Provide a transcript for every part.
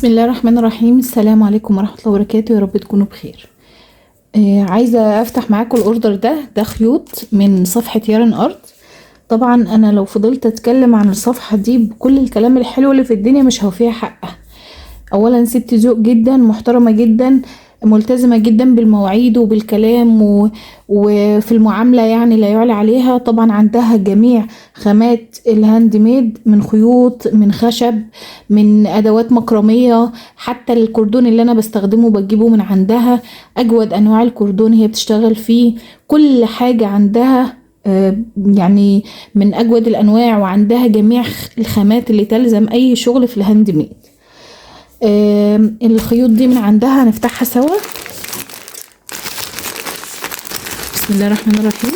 بسم الله الرحمن الرحيم. السلام عليكم ورحمة الله وبركاته. يا رب تكونوا بخير. عايزة افتح معاكم ال order ده خيوط من صفحة Yarn Art. طبعا انا لو فضلت اتكلم عن الصفحة دي بكل الكلام الحلو اللي في الدنيا مش هوفيها حقها. اولا ست ذوق جدا، محترمة جدا، ملتزمة جدا بالمواعيد وبالكلام وفي المعاملة، يعني لا يعلى عليها. طبعا عندها جميع خامات ال handmade، من خيوط، من خشب، من ادوات مكرمية، حتى الكردون اللي انا بستخدمه بجيبه من عندها. اجود انواع الكردون هي بتشتغل فيه. كل حاجة عندها يعني من اجود الانواع، وعندها جميع الخامات اللي تلزم اي شغل في ال handmade. الخيوط دي من عندها هنفتحها سوا. بسم الله الرحمن الرحيم.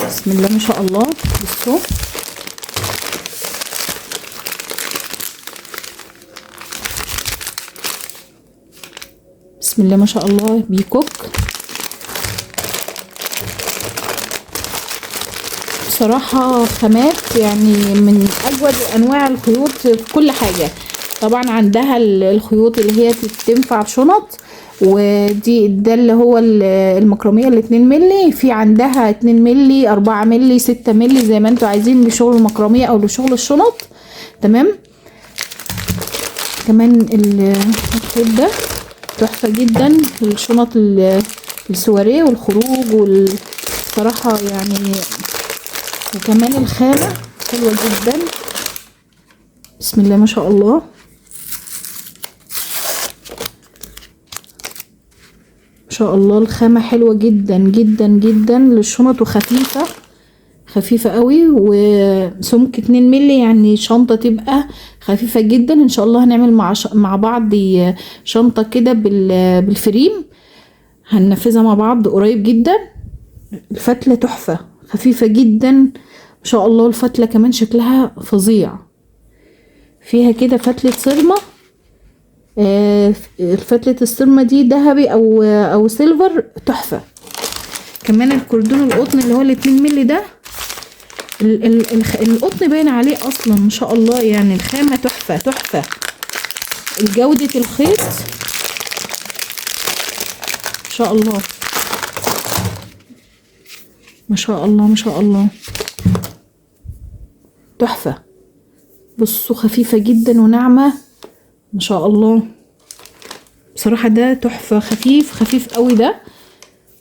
بسم الله ما شاء الله. بصوا بسم الله ما شاء الله، بيكوك بصراحة خامات يعني من أجود أنواع الخيوط في كل حاجة. طبعا عندها الخيوط اللي هي تنفع شنط، ودي ده اللي هو المكرمية الاتنين ملي. في عندها 2 ملي، 4 ملي، 6 ملي، زي ما انتوا عايزين لشغل المكرمية أو لشغل الشنط. تمام. كمان الخيط ده تحفة جدا للشنط السواريه والخروج والصراحة يعني. وكمان الخامة حلوة جدا. بسم الله ما شاء الله. ما شاء الله الخامة حلوة جدا جدا جدا للشنط، وخفيفة خفيفة قوي، وسمك 2 ملي، يعني شنطة تبقى خفيفة جدا. ان شاء الله هنعمل مع بعض شنطة كده بالفريم، هننفذها مع بعض قريب جدا. الفتلة تحفة، خفيفة جدا ما شاء الله. الفتلة كمان شكلها فظيع، فيها كده فتلة صرمة. فتلة الصرمة دي ذهبي او silver، تحفة. كمان الكردون القطن اللي هو الاتنين ملي ده، القطن باين عليه اصلا ما شاء الله، يعني الخامة تحفة تحفة. جودة الخيط ما شاء الله ما شاء الله ما شاء الله، تحفة. بصوا خفيفة جدا وناعمة ما شاء الله. بصراحة ده تحفة، خفيف خفيف قوي. ده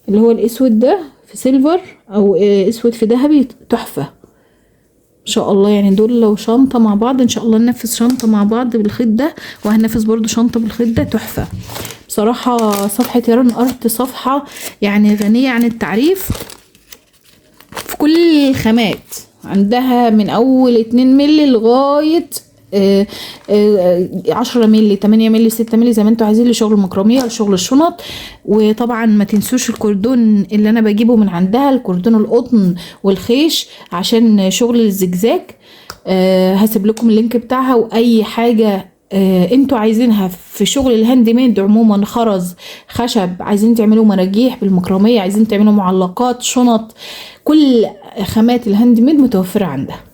اللي هو الاسود ده في silver او اسود في ذهبي، تحفة ما شاء الله. يعني دول لو شنطة مع بعض ان شاء الله ننفذ شنطة مع بعض بالخيط ده، وهننفذ برضو شنطة بالخيط ده، تحفة بصراحة. صفحة Yarn Art صفحة يعني غنية عن التعريف في كل الخامات. عندها من اول 2 ملي لغاية 10 ملي، 8 ملي، 6 ملي، زي ما انتوا عايزين لشغل المكرمية لشغل الشنط. وطبعا ما تنسوش الكردون اللي انا بجيبه من عندها، الكردون القطن والخيش عشان شغل الزجزاج. هسيب لكم ال link بتاعها. واي حاجة انتوا عايزينها في شغل ال handmade عموما، خرز، خشب، عايزين تعملوا مراجيح بالمكرمية، عايزين تعملوا معلقات، شنط، كل خامات ال handmade متوفرة عندها.